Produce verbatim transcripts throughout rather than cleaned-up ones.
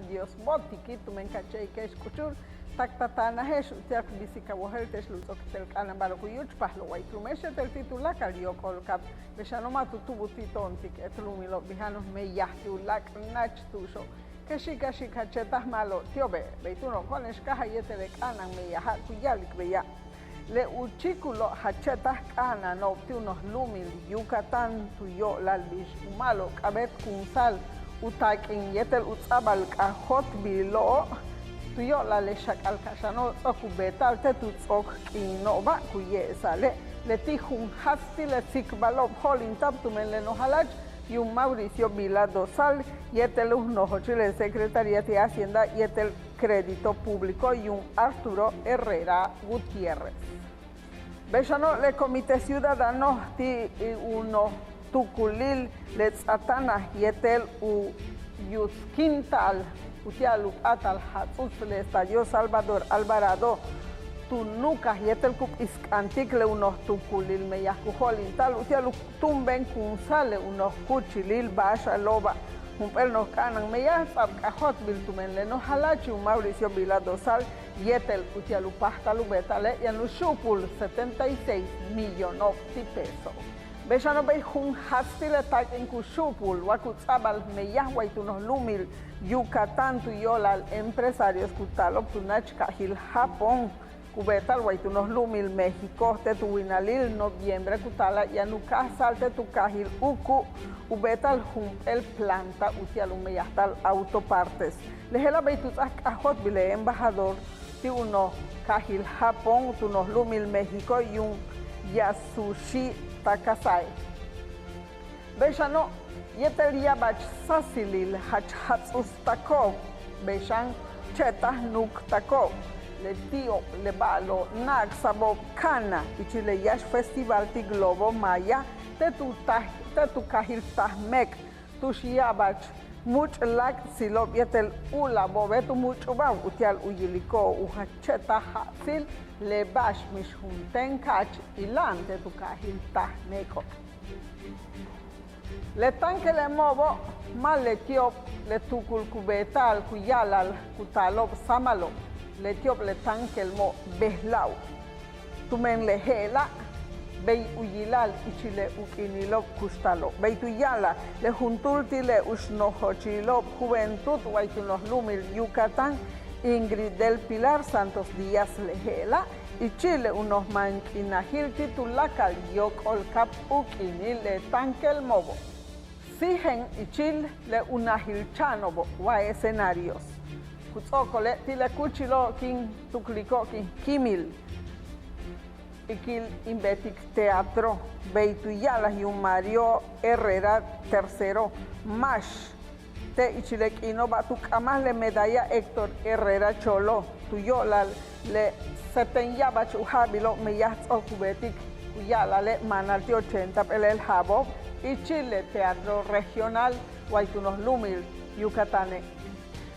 Dios bo'otiki' tumen ka che'ike'ex k'uchul tak ta taanaje'ex uti'al k bisik a wojéelte'ex le u ts'o'ok yéetel k'a'ana'an ba'alo'ob ku yúuchpajalo' way tu lu'ume'ex yéetel ti' tuláakal yóok'olkab. Bey xano' ma' tu tu'ubul ti' to'on ti' k éet lu'umilo'ob, bija'an noj meyaj ti' u láak' náach tu'uxo'. Kexi' kexi' ka che'taj ma'alob ti'obe', bey túuno' ko'one'ex káajal yéetel le k'a'ana'an meyaja' ku ya'alik beya'. Le u chíikulo' jache'taj k'a'ana'ano'ob ti' u noj lu'umil Yucatán tu yo'olal bix u ma'alob k'a'abéet kunsa'al u taak'in yéetel u ts'a'abal k'ajóoltbilo'ob tu yo'olal le xak'al kaxano'ob ts'o'ok u beeta'al te' tu ts'o'ok k'iino'oba' ku ye'esa'ale'. Leti' jun jaats ti' le tsikbalo'ob jo'olinta'ab tumen le noj jala'ach yuum Mauricio Vila Dosal yéetel u nojochil le Secretaría ti' Hacienda yéetel Crédito Público yuum Arturo Herrera Gutiérrez. Bey xano' le Comité Ciudadano ti' u noj tuukulil le Tz'atana yéetel u yutskinta'al uti'al u p'áatal jats'uts le Estadio Salvador Alvarado tu nu'ukaj yéetel ku p'isk'antik le u noj tuukulil meyaj ku jo'olinta'al uti'al u túumben kunsa'al le u noj kúuchilil ba'axalo'oba'. Jump'éel noj k'a'ana'an meyaj ts'a'ab k'ajóoltbil tumen le noj jala'ach yuum Mauricio Vila Dosal yéetel uti'al u páajtal u beeta'ale' yaan u xu'upul setenta y seis millono'ob ti' peso. Bey xano' bey jun jaats ti' le taak'in ku xu'upul wa ku ts'a'abal meyaj way tu noj lu'umil Yucatán tu yo'olal empresarios ku taalo'ob tu náach kaajil Japón ku beeta'al way tu noj lu'umil México te' tu winalil noviembre ku taala' yaan u káajsa'al te' tu kaajil Uku u beeta'al jump'éel planta uti'al u meyajta'al autopartes. Le je'ela' bey tu ts'áaj k'ajóoltbil le embajador ti' u noj kaajil Japón tu noj lu'umil México yuum Yasushi Takasai. Bey xano' yéetel ya'abach sáasilil jach jats'utstako'ob bey xan che'taj nuuktako'ob leti'ob le ba'alo'ob na'aksa'abo'ob ka'anaj ichil le yáax festival ti' Globo Maya te' tu taj te' tu kaajil Taj Méek'c tu'ux ya'abach múuch' láak'tsilo'ob yéetel u'ula'abo'obe' tu múuch'ubáaj uti'al u yiliko'ob u jach che'taj jaatsil le ba'ax mix juntéen ka'ach ila'an te' tu kaajil Taj Méek'o'. Le táankelmo'obo' ma' leti'ob le tuukul ku beeta'al ku ya'ala'al ku taalo'ob sáamalo', leti'ob le táankelmo' bejla'o'. Tumen le je'ela' bey u yila'al ichil le u k'iinilo'ob kuxtalo'ob bey tu ya'ala'al le juntúul ti' le u xnojochilo'ob juventud way tu noj lu'umil Yucatán, Ingrid del Pilar Santos Díaz le je'ela' ichil le u noj máank'iinajil ti' tuláakal yóok'olkab u k'iinil le táankelmo'obo'. Síijen ichil le u najil cha'ano'obo' wa escenarios ku ts'o'okole' ti' le kúuchilo'ob kin tukliko'ob kin kíimil ikil in beetik teatro bey tu ya'alaj yuum Mario Herrera tercero máax te' ichil le k'iino'oba' tu k'amaj le medalla Héctor Herrera Cholo tu yo'olal le seten ya'abach u ja'abilo'ob meyaj ts'o'ok u beetik ku ya'ala'ale' maanal ti' ochenta p'éelel ja'abo'ob ichil le teatro regional way tu noj lu'umil Yucatane'.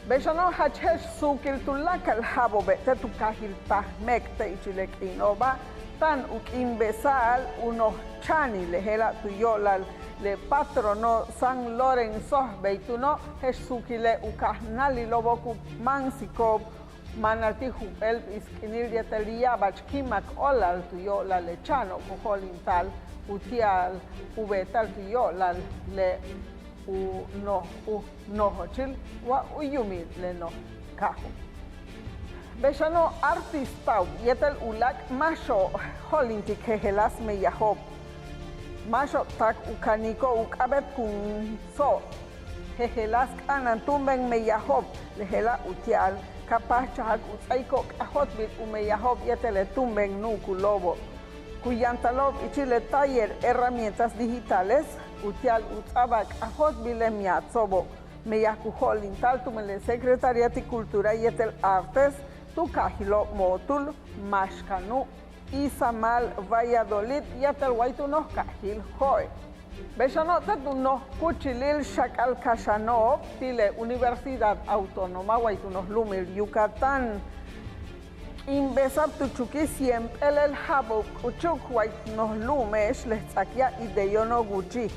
Bey xano' jach je'ex suukil tuláakal ja'abo'obe' te' tu kaajil Taj Méek'c te' ichil le k'iino'oba' táan u k'iimbesa'al u noj cha'anil le je'ela' tu yo'olal le patrono' San Lorenzo bey túuno' je'ex suukile' u kajnáalilo'obo' ku máansiko'ob maanal ti' jump'éel p'isk'iinil yéetel ya'abach ki'imak óolal tu yo'olal le cha'ano' ku jo'olinta'al uti'al u beeta'al tu yo'olal le u noj u nojochil wa u yuumil le noj kaajo'. Bey xano' artistao'ob yéetel uláak' máaxo'ob jo'olintik jejeláas meyajo'ob máaxo'ob tak u kaniko'ob u k'a'abéet kunso'ob jejeláas k'a'ana'an túumben meyajo'ob le je'ela' uti'al ka páajchajak u ts'áaiko'ob k'ajóoltbil u meyajo'ob yéetel le túumben nu'ukulo'obo'. Ku yantalo'ob ichil le taller herramientas digitales uti'al u ts'a'abal k'ajóoltbil le miatso'obo' meyaj ku jo'olinta'al tumen le Secretaría ti' Cultura yéetel Artes tu kaajilo'ob Motul, Máaxkanu'ub, Izamal, Valladolid yéetel way tu noj kaajil Jo'e'. Bey xano' te' tu noj kúuchilil xak'al kaxano'ob ti' le Universidad Autónoma way tu noj lu'umil Yucatán k'iimbesa'ab tu chukil cien p'éelel ja'abo'ob k'uchuk way noj lu'ume'ex le ts'aak ya'ab Ideyono Gucci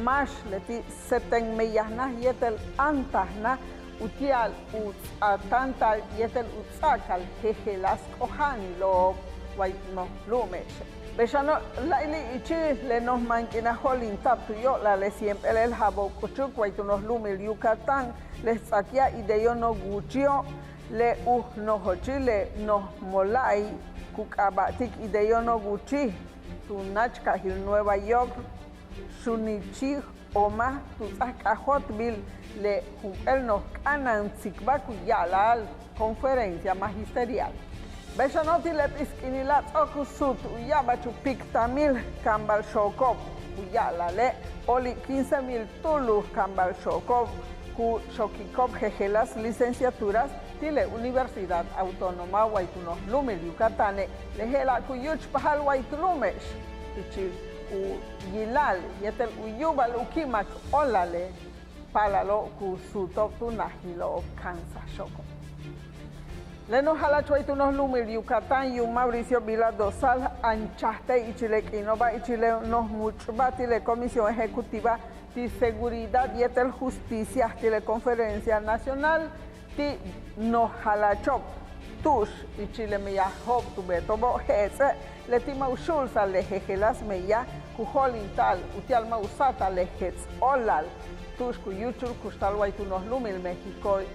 máax leti' seten meyajnaj yéetel áantajnaj utia'al u ts'aatáanta'al yéetel u ts'a'akal jejeláas k'oja'anilo'ob way tu noj lu'ume'exe'. Bey xano' láayli' ichil le noj máank'inal jo'olinta'ab tu yo'olal le cien p'éelel ja'abo'ob k'uchuk way tu noj lu'umil Yucatán, le ts'aak ya'ab Hideo Noguchio', le u nojochil le noj mola'ay ku k'aaba'tik Hideo Noguchi, tu náachkajil Nueva York, Shunichi Oma, tu ts'áaj k'ajóoltbil le jump'éel noj k'a'ana'an tsikbal ku ya'ala'al conferencia magisterial. Bey xano' ti' le p'is k'iinila' ts'o'ok u suut u ya'abach u piktamil kaambal xooko'ob ku ya'ala'ale' óoli' quince mil túulul kaambal xooko'ob ku xokiko'ob jejeláas licenciaturas ti' le Universidad Autónoma way tu noj lu'umil Yucatane', le je'ela' ku yúuchpajal way tu lu'ume'ex ichil u yila'al yéetel u yu'ubal u ki'imak óolale' paalalo' ku suuto'ob tu najilo'ob ka'ansaj xooko'. Le noj jala'ach way tu noj lu'umil Yucatán yuum Mauricio Vila Dosal anchajte' ichil le k'iino'oba' ichil le noj múuch'ba' ti' le Comisión Ejecutiva ti' Seguridad yéetel Justicia ti' le Conferencia Nacional ti' noj jala'acho'ob tu'ux ichil le meyajo'ob tu beeto'obo' je'ets'e' leti' ma' u xu'ulsa'al le jejeláas meyaj ku jo'olinta'al utia'al ma' u sa'atal le jets' óolal tu'ux ku yúuchul kuxtal way tu noj lu'umil Méxicoe'.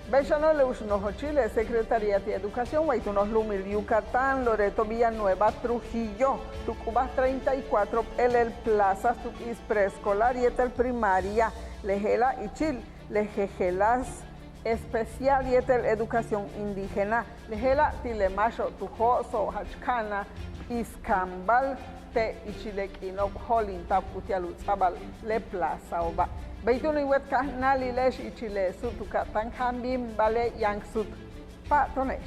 Bey xano' le u nojochil le Secretaría ti' Educación way tu noj lu'umil Yucatán, Loreto Villanueva Trujillo, tu k'ubaj treinta y cuatro p'éelel plazas tu p'is preescolar yéetel primaria, le je'ela' ichil le jejeláas especial yéetel educación indígena, le je'ela' ti' le máaxo'ob tu jo'oso'ob jach ka'anal p'is kaambal te' ichil le k'iino'ob jo'olinta'ab utia'al u ts'a'abal le plazaoba'. Bey túun in wéet kajnáalile'ex ichil le suut u ka'atáan jáan bin ba'ale' yaan k suut pa'ato'one'ex.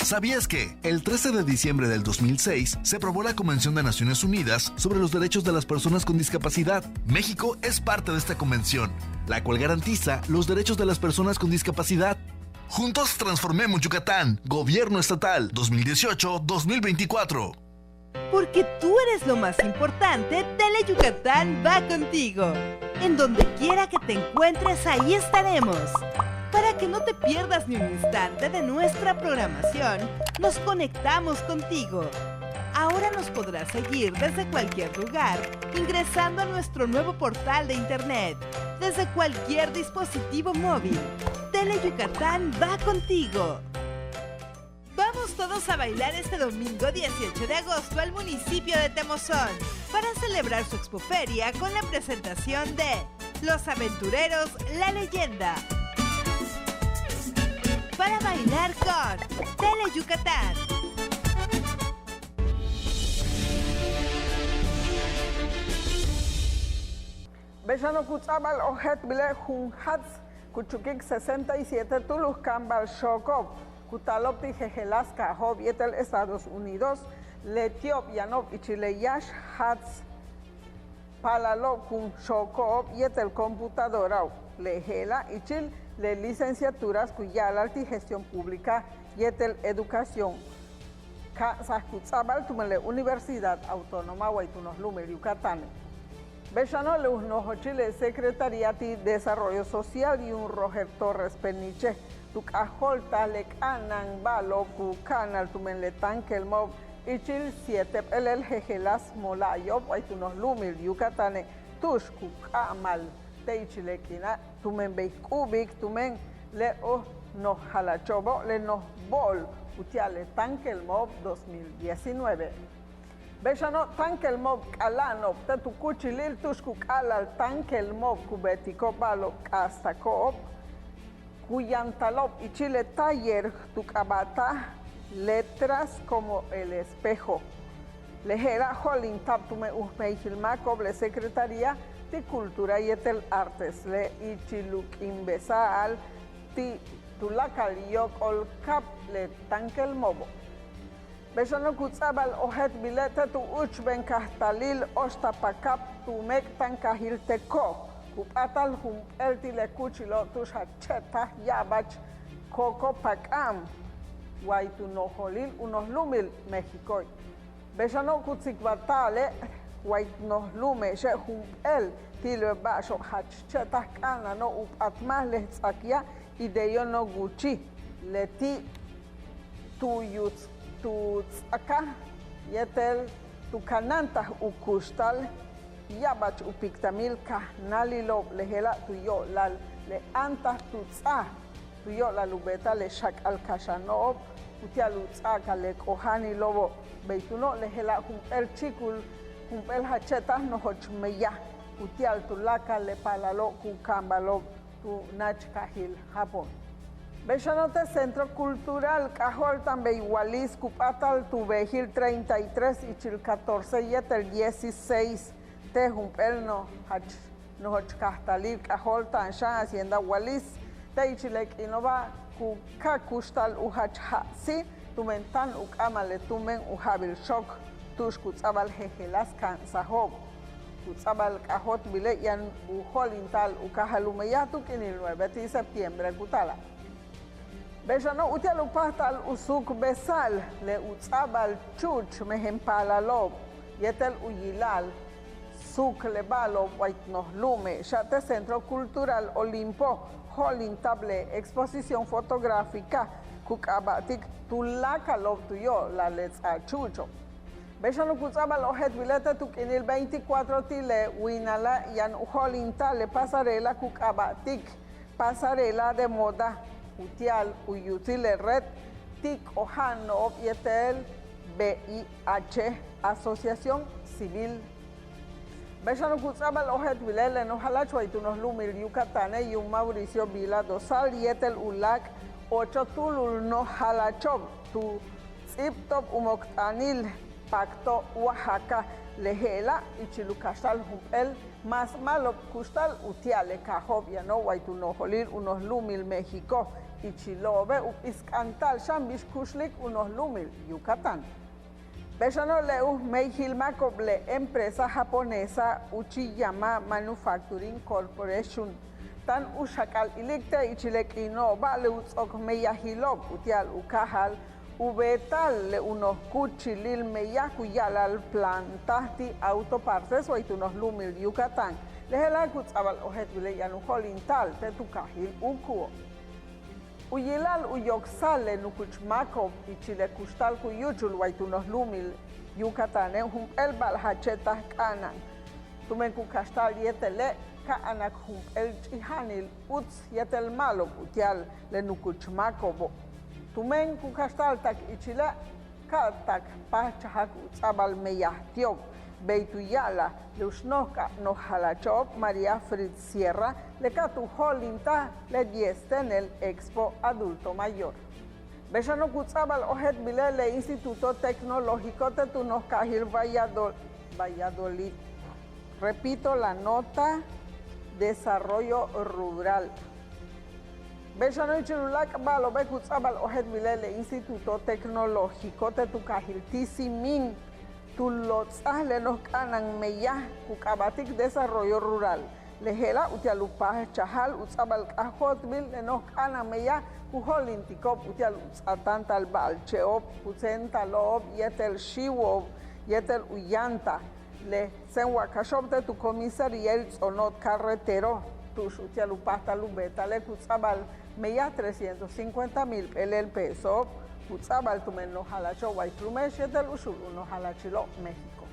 ¿Sabías que el trece de diciembre del dos mil seis se aprobó la Convención de Naciones Unidas sobre los Derechos de las Personas con Discapacidad? México es parte de esta convención, la cual garantiza los derechos de las personas con discapacidad. Juntos transformemos Yucatán, Gobierno Estatal, dos mil dieciocho, dos mil veinticuatro. Porque tú eres lo más importante, Tele Yucatán va contigo. En donde quiera que te encuentres, ahí estaremos. Para que no te pierdas ni un instante de nuestra programación, nos conectamos contigo. Ahora nos podrás seguir desde cualquier lugar, ingresando a nuestro nuevo portal de internet, desde cualquier dispositivo móvil. Tele Yucatán va contigo. Vamos todos a bailar este domingo dieciocho de agosto al municipio de Temozón para celebrar su expoferia con la presentación de Los Aventureros, la leyenda. Para bailar con Tele Yucatán. Bey xano' ku ts'a'abal ojéeltbile' jun jaats ku chukik sesenta y siete túulul kaambal xooko'ob ku taalo'ob ti' jejeláas kaajo'ob yéetel Estados Unidos, leti'ob yano'ob ichil le yáax jaats paalalo'ob kun xooko'ob yéetel computadorao'ob, le je'ela' ichil le licenciaturas ku ya'ala'al ti' gestión pública yéetel educación. Ka'ansaj ku ts'a'abal tumen le Universidad Autónoma way tu noj lu'umil Yucatane'. Bey xano' le u nojochil le Secretaría ti' Desarrollo Social yuum Roger Torres Peniche tu k'ajóoltaj le k'a'ana'an ba'alo'ob ku ka'anal tumen le táankelmo'ob ichil siete p'éelel jejeláas mola'ayo'ob way tu noj lu'umil Yucatane' tu'ux ku k'a'amal te' ichil le k'iina' tumen bey k k'ubik tumen le u noj jala'acho'obo' le noj bo'ol utia'al le táankelmo'ob dos mil diecinueve. Bey xano' táankelmo'ob k'ala'ano'ob te' tu kúuchilil tu'ux ku k'a'ala'al táankelmo'ob ku beetiko'ob ba'alo'ob k'aastako'ob ku yantalo'ob ichil le taller tu k'aaba'taj Letras como el espejo. Le je'ela' jo'olinta'ab tumen u meyajil máako'ob le Secretaría ti' Cultura yéetel Artes le ichil u k'iimbesa'al ti' tuláakal yóok'ol kab le táankelmo'obo'. Bey xano' ku ts'a'abal ojéeltbile' te' tu úuchben kajtalil Oxtapakab tu méek' táankajil Teco ku p'áatal jump'éel ti' le kúuchilo' tu'ux jach che'taj ya'abach coco pak'a'an way tu nojolil u noj lu'umil Méxicoe'. Bey xano' ku tsikbalta'ale' Way tu noj lu'ume'exe' jump'éel ti' le ba'axo'ob jach che'taj k'a'ana'ano'ob u p'atmaj le ts'aak ya'ab Hideo Noguchi, leti' tu yuts tu ts'akaj yéetel tu kanáantaj u kuxtal ya'abach u piktamil kajnáalilo'ob, le je'ela' tu yo'olal le áantaj tu ts'aj tu yo'olal u beetaj le xak'al kaxano'ob uti'al u ts'a'akal le k'oja'anilo'obo'. Bey túuno' le je'ela' jump'éel chíikul jump'éel jach che'taj nojoch meyaj uti'al tuláakal le paalalo' ku kaambalo'ob tu náach kaajil Japón. Bey xano' te' Centro Cultural K'ajóolta'an bey Walíis ku p'áatal tu beejil treinta y tres ichil catorce yéetel dieciséis te' jump'éel noj jach nojoch kajtalil K'ajóolta'an xan Hacienda Walíis, te' ichil le k'iino'oba' ku ka'aj kuxtal u jach ja'asij tumen táan u k'ama'al le tumen u ja'abil xook tu'ux ku ts'a'abal jejeláas ka'ansajo'ob. Ku ts'a'abal k'ajóoltbile' yaan u jo'olinta'al u káajal u meyaj tu k'iinil nueve ti' septiembre ku taala'. Bey xano' uti'al u páajtal u suukbesa'al le u ts'a'abal chúuch mejen paalalo'ob yéetel u yila'al suuk le ba'alo'ob way tu noj lu'ume'exa' te' Centro Cultural Olimpo jo'olinta'ab le exposición fotográfica ku k'aaba'tik tuláakalo'ob tu yo'olal le ts'áaj chúucho'. Bey xano' ku ts'a'abal ojéeltbile' te' tu k'iinil veinticuatro ti' le winala' yaan u jo'olinta'al le pasarela ku k'aaba'tik Pasarela de Moda uti'al u yutsil le red ti' k'oja'ano'ob yéetel V I H, Asociación Civil. Bey xano' ku ts'a'abal ojéeltbile' le noj jala'ach way tu noj lu'umil Yucatane' yuum Mauricio Vila Dosal yéetel u láak' ocho túulul noj jala'acho'ob tu ts'íibto'ob u mokt'aanil Pacto Oaxaca, le je'ela' ichil u kaxtal jump'éel más ma'alob kuxtal uti'al le kaajo'ob yano'ob way tu noojolil u noj lu'umil México, ichilo'obe' u p'isk'anta'al xan bix kuxlik u noj lu'umil Yucatán. Bey xano' le u meyajil máako'ob le empresa japonesa Uchiyama Manufacturing Corporation táan u xak'al ilik te' ichil le k'iino'oba' le u ts'o'ok meyajilo'ob uti'al u káajal u beeta'al le u noj kúuchilil meyaj ku ya'ala'al planta ti' autopartes way tu noj lu'umil Yucatán. Le je'ela' ku ts'a'abal ojéeltbile' yaan u jo'olinta'al te' tu kaajil Uku. U yila'al u yoksa'al le nukuch máako'ob ichil le kuxtal ku yúuchul way tu noj lu'umil Yucatane' jump'éel ba'al jach che'taj k'a'ana'an tumen ku kaxta'al yéetele' ka anak jump'éel ch'ija'anil uts yéetel ma'alob uti'al le nukuch máako'obo'. Tumen ku kaxta'al tak ichile' ka tak páajchajak u ts'a'abal meyaj ti'ob. Bey tu ya'alaj le u x noj k'a' noj jala'acho'ob María Fritz Sierra le ka tu jo'olintaj le diez tenel Expo Adulto Mayor. Bey xano' ku ts'a'abal ojéeltbile' le Instituto Tecnológico te' tu noj kaajil Vallado- Valladolid. Repito la nota, desarrollo rural. Bey xano' ichil u láak' ba'alo'obe' ku ts'a'abal ojéeltbile' le Instituto Tecnológico te' tu kaajil Tizimín tu lots'aj le noj k'a'ana'an meyaj ku k'aaba'tik desarrollo rural. Le je'ela' uti'al u páajchajal u ts'a'abal k'ajóoltbil le noj k'a'ana'an meyaj ku jo'olintiko'ob uti'al u ts'aatáanta'al ba'alche'ob, ku tséentalo'ob yéetel xíiwo'ob yéetel u yáantaj le tséen wakaxo'ob te' tu comisaríail ts'o'ono'ob carretero tu'ux uti'al u páajtal u beeta'ale' ku ts'a'abal meyaj trescientos cincuenta mil p'éelel peso'ob ku ts'a'abal tumen noj jala'acho'ob way tu lu'ume'ex yéetel u xuul u noj jala'achilo'ob México.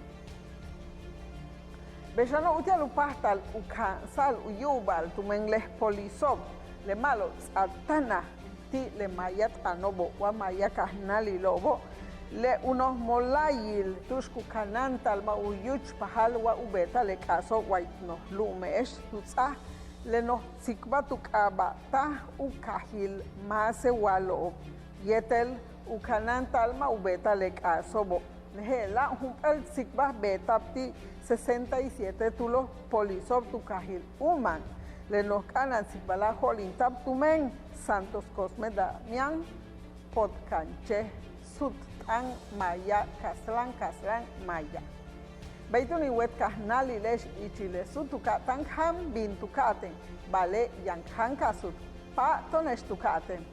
Bey xano' uti'al u páajtal u ka'ansa'al u yu'uba'al tumen le poliso'ob le ma'alob ts'aatáanaj ti' le maaya t'aano'obo' wa maaya kajnáalilo'obo' le u noj mola'ayil tu'ux ku kanáanta'al ma' u yúuchpajal wa u beeta'al le k'aaso'ob way tu noj lu'ume'ex tu ts'áaj le noj tsikbal tu k'aaba'taj u kaajil Maasewalo'ob yéetel u kanáanta'al ma' u beeta'al le k'aaso'obo'. Le je'ela' jump'éel tsikbal beeta'ab ti' sesenta y siete túulo' poliso'ob tu kaajil Umán. Le noj k'a'ana'an tsikbala' jo'olinta'ab tumen Santos Cosme Damián, Potkanche, Sutt'aan Maaya, Kastlan, Kastlan Maaya. Bey túun in wéet kajnáalile'ex ichil le sutuka'aj táan k jáan bin tu ka'atéen, ba'ale' yaan k jáan ka sut. Pa'ato'one'ex tu ka'atéen.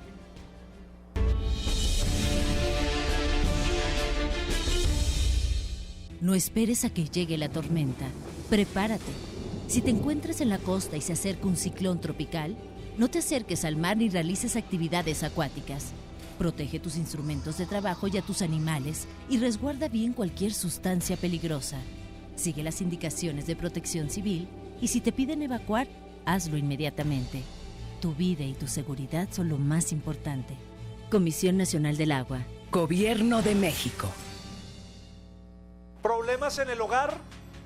No esperes a que llegue la tormenta. Prepárate. Si te encuentras en la costa y se acerca un ciclón tropical, no te acerques al mar ni realices actividades acuáticas. Protege tus instrumentos de trabajo y a tus animales y resguarda bien cualquier sustancia peligrosa. Sigue las indicaciones de Protección Civil y si te piden evacuar, hazlo inmediatamente. Tu vida y tu seguridad son lo más importante. Comisión Nacional del Agua. Gobierno de México. Problemas en el hogar,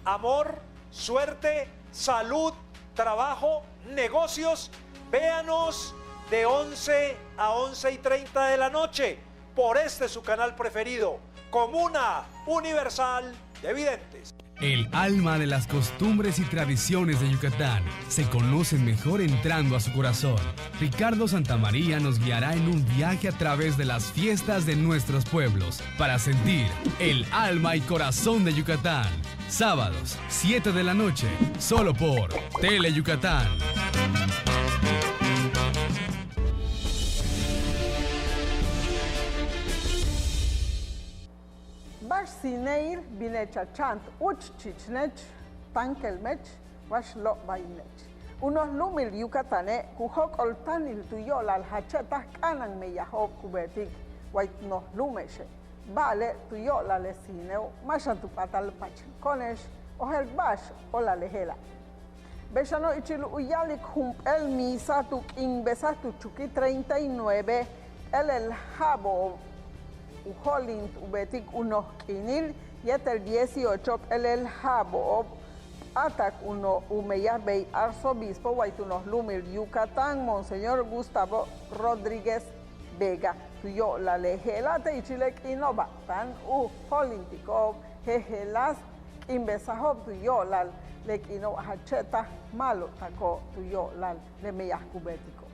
amor, suerte, salud, trabajo, negocios. Véanos de once a once y treinta de la noche por este su canal preferido, Comuna Universal de Videntes. El alma de las costumbres y tradiciones de Yucatán se conocen mejor entrando a su corazón. Ricardo Santamaría nos guiará en un viaje a través de las fiestas de nuestros pueblos para sentir el alma y corazón de Yucatán. Sábados, siete de la noche, solo por Tele Yucatán. Ba'ax sine'il, bine' ch'a'a'cha'an t úuchchichne'ech, táankelmech, wa x-lo'obainech. U noj lu'umil Yucatane' ku jóok'olta'anil tu yo'olal jache'taj k'a'ana'an meyajo'ob ku beetik way tu noj lu'ume'exe'. Ba'ale' tu yo'olal le sine'o' máaxan tu p'áatal pachko'one'ex, ojel ba'ax o'olal le je'ela'. Bey xano' ichil u ya'alik jump'éel misa tu k'iimbesaj tu chukik treinta y nueve p'éelel ja'abo'ob u jo'olint u beetik u noj k'iinil yéetel dieciocho p'éelel ja'abo'ob p'áatak u noj u meyaj bey arzobispo way tu noj lu'umil Yucatán, Monseñor Gustavo Rodríguez Vega. Tu yo'olal le je'ela' te' ichil le k'iino'oba' táan u jo'olintiko'ob jejeláas k'iimbesajo'ob tu yo'olal le k'iino'ob jache'taj ma'alobtako'ob tu yo'olal le meyaj ku beetiko'.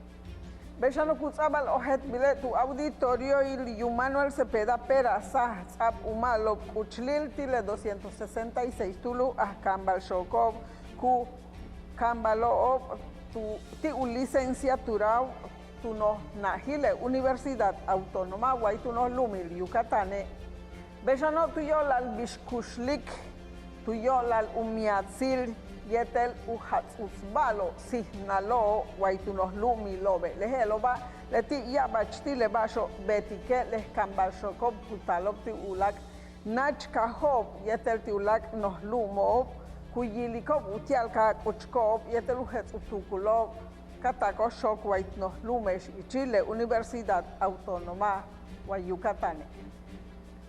Bey xano' ku ts'a'abal ojéeltbile' tu auditorioil yuum Manuel Cepeda Peraza, ts'a'ab u ma'alob k'uchulil ti' le doscientos sesenta y seis túul u ajkaambal xooko'ob ku kaambalo'ob tu ti' u licenciaturao' tu noj najil le Universidad Autónoma way tu noj lu'umil Yucatane'. Bey xano' tu yo'olal bix kuxlik, tu yo'olal u miatsil yéetel u jats'uts ba'alo'ob sijnalo'ob way tu noj lu'umilo'obe'. Le je'elo'oba' leti' ya'abach ti' le ba'axo'ob beetike' le kaambal xooko'ob ku taalo'ob ti' u láak' náach kaajo'ob yéetel ti' u láak' noj lu'umo'ob ku yiliko'ob uti'al ka k'uchko'ob yéetel u jets' u tuukulo'ob ka taak u xook way tu noj lu'ume'ex ichil le Universidad Autónoma way Yucatane'.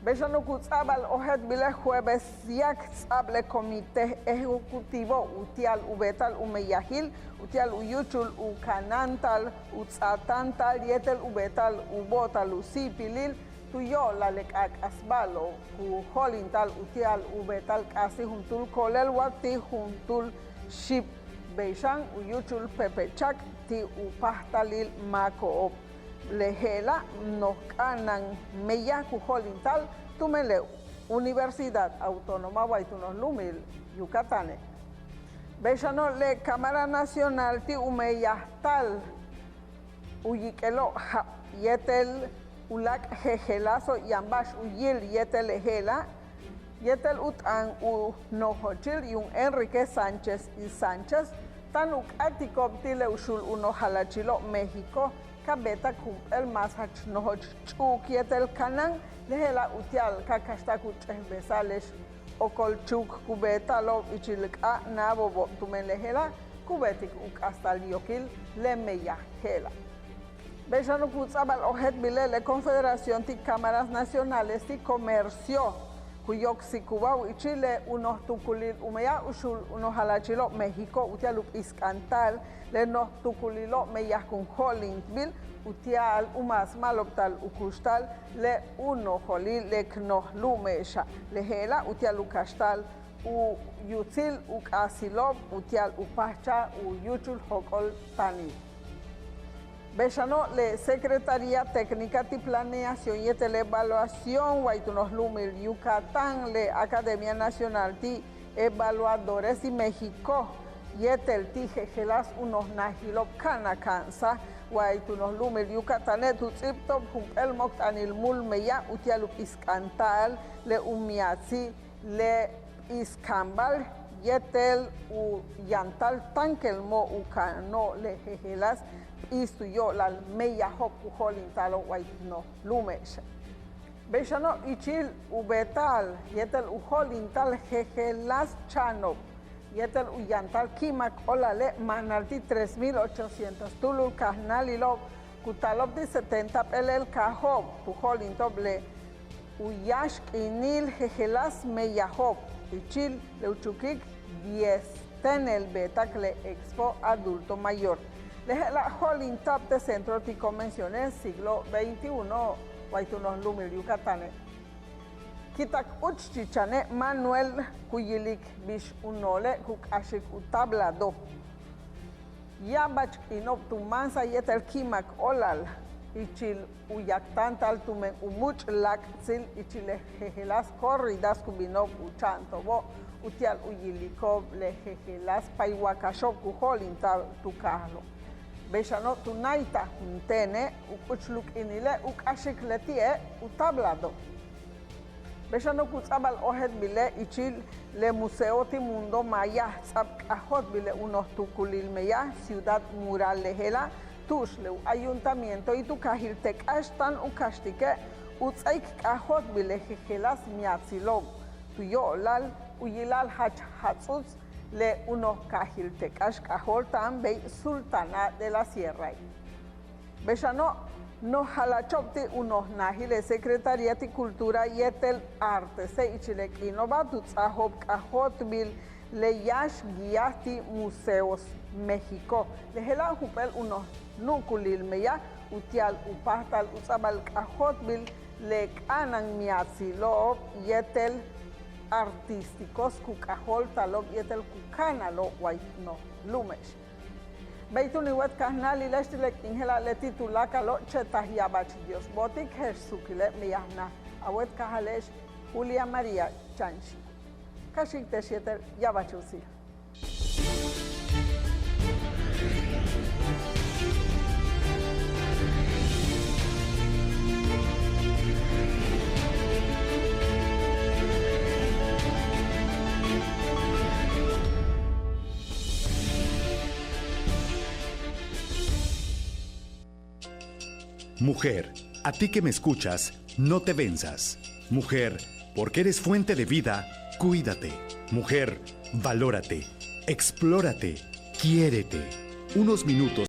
Bey xano' ku ts'a'abal ojéeltbile' jueves yáak ts'a'ab le comité ejecutivo uti'al u beeta'al u meyajil uti'al u yúuchul u kanáanta'al u ts'aatáanta'al yéetel u beeta'al u bo'ota'al u si'ipilil tu yo'olal le k'aak'as ba'alo'ob ku jo'olinta'al uti'al u beeta'al k'aasi juntúul ko'olel wa ti' juntúul xíip. Bey xan u yúuchul pepe chak ti' u páajtalil máako'ob. Le je'ela' noj k'a'ana'an meyaj ku jo'olinta'al tumen le Universidad Autónoma way tu noj lu'umil Yucatane'. Bey xano' le Cámara Nacional ti' u meyajta'al u yik'elo'ob ja'ab yéetel u láak' jejeláaso' yaan ba'ax u yil yéetel le je'ela' yéetel u t'aan u nojochil yuum Enrique Sánchez y Sánchez táan u k'áatiko'ob ti' le u xuul u noj jalachilo'ob México ka beetak jump'éel más jach nojoch ch'u'uk yéetel kanáan, le je'ela' uti'al ka kaxta'ak u ch'ejbesa'ale'ex okol chuuk ku beeta'alo'ob ichil k'áa' náabo'obo' tumen le je'ela' ku beetik u k'astal yokil le meyaj je'ela'. Bey xano' ku ts'a'abal ojéeltbile' le Confederación ti' Cámaras Nacionales ti' Comercio ku yoksikubáaj ichil le u noj tuukulil u meyaj u xuul u noj jalachilo'ob México uti'al u p'isk'anta'al le noj tuukulilo'ob meyaj kun jo'olintbil uti'al u mas ma'alobta'al u kuxtal le u nojolil le k noj lu'ume'exa'. Le je'ela' uti'al u kaxta'al u yutsil u k'aasilo'ob uti'al u páajcha'al u yúuchul jóok'olta'anil. Bey xano' le Secretaría Técnica ti' Planeación yéetel Evaluación way tu noj lu'umil Yucatán, le Academia Nacional ti' Evaluadores ti' México yéetel ti' jejeláas u noj najilo'ob ka'anaka'ansaj way tu noj lu'umil Yucatane' tu ts'íibto'ob jump'éel mokt'anil múul meyaj uti'al u p'isk'anta'al le u miatsil Le p'iis kaanbal yéetel u yantal táankel mo' u kaano' le jejeláas p'iis tu yo'olal meyajo'ob ku jo'olintalo'ob way noj lu'ume'exe'. Bey xano' ichil u beeta'al yéetel u jo'olinta'al jejeláas cha'ano'ob yéetel u yantal ki'imak óolale' maanal ti' tres mil ochocientos túulul kajnáalilo'ob ku taalo'ob ti' setenta p'éelel kaajo'ob ku jo'olinto'ob le u yáax k'iinil jejeláas meyajo'ob ichil le u chukik diez téenel beetak le Expo Adulto Mayor. Le je'ela' jo'olinta'ab te' centro ti' convenciones siglo veintiuno way tu noj lu'umil Yucatane'. Ki'itak úuchchichanne' Manuel ku yilik bix u noole' ku k'axik u tablado. Ya'abach k'iino'ob tu máansaj yéetel ki'imak óolal ichil u yaktáanta'al tumen u múuch' láak'tsil ichil le jejeláas corridas ku bino'ob u cha'anto'obo' uti'al u yiliko'ob le jejeláas pay wakaxo'ob ku jo'olinta'al tu kaajalo'. Bey xano' tu náaytal juntéene' u k'uchul u k'iinile' u k'axik leti'e' u tablado. Bey xano' ku ts'a'abal ojéeltbile' ichil le Museo ti' Mundo Maya ts'a'ab k'ajóoltbil le u noj tuukulil meyaj ciudad mural le je'ela' tu'ux le u ayuntamientoil tu kaajil Tek'ax táan u kaxtike' u ts'áaik k'ajóoltbil le jejeláas miatsilo'ob tu yo'olal u yila'al jach jats'uts le u noj kaajil Tek'ax k'ajóolta'an bey Sultana de la Sierrai. Bey xano' noj jala'acho'ob ti' u noj naajil le Secretaría ti' Cultura yéetel Artese' ichil le k'iino'oba' tu ts'áajo'ob k'ajóoltbil le yáax guías ti' Museos México. Le je'ela' jump'éel u noj nu'ukulil meyaj uti'al u páajtal u ts'a'abal k'ajóoltbil le k'a'ana'an miatsilo'ob yéetel artísticos ku k'ajóoltalo'ob yéetel ku ka'analo'ob way noj lu'ume'ex. Bey túun in wéet kajnáalile'ex ti' le k'iin je'ela' leti' tuláakalo' che'taj ya'abach Dios bo'otik je'ex suukile' meyaj naj a wéet kaajale'ex Julia María Chanchi. Ka xi'ik te'ex yéetel ya'abach usil. Mujer, a ti que me escuchas, no te venzas. Mujer, porque eres fuente de vida, cuídate. Mujer, valórate, explórate, quiérete. Unos minutos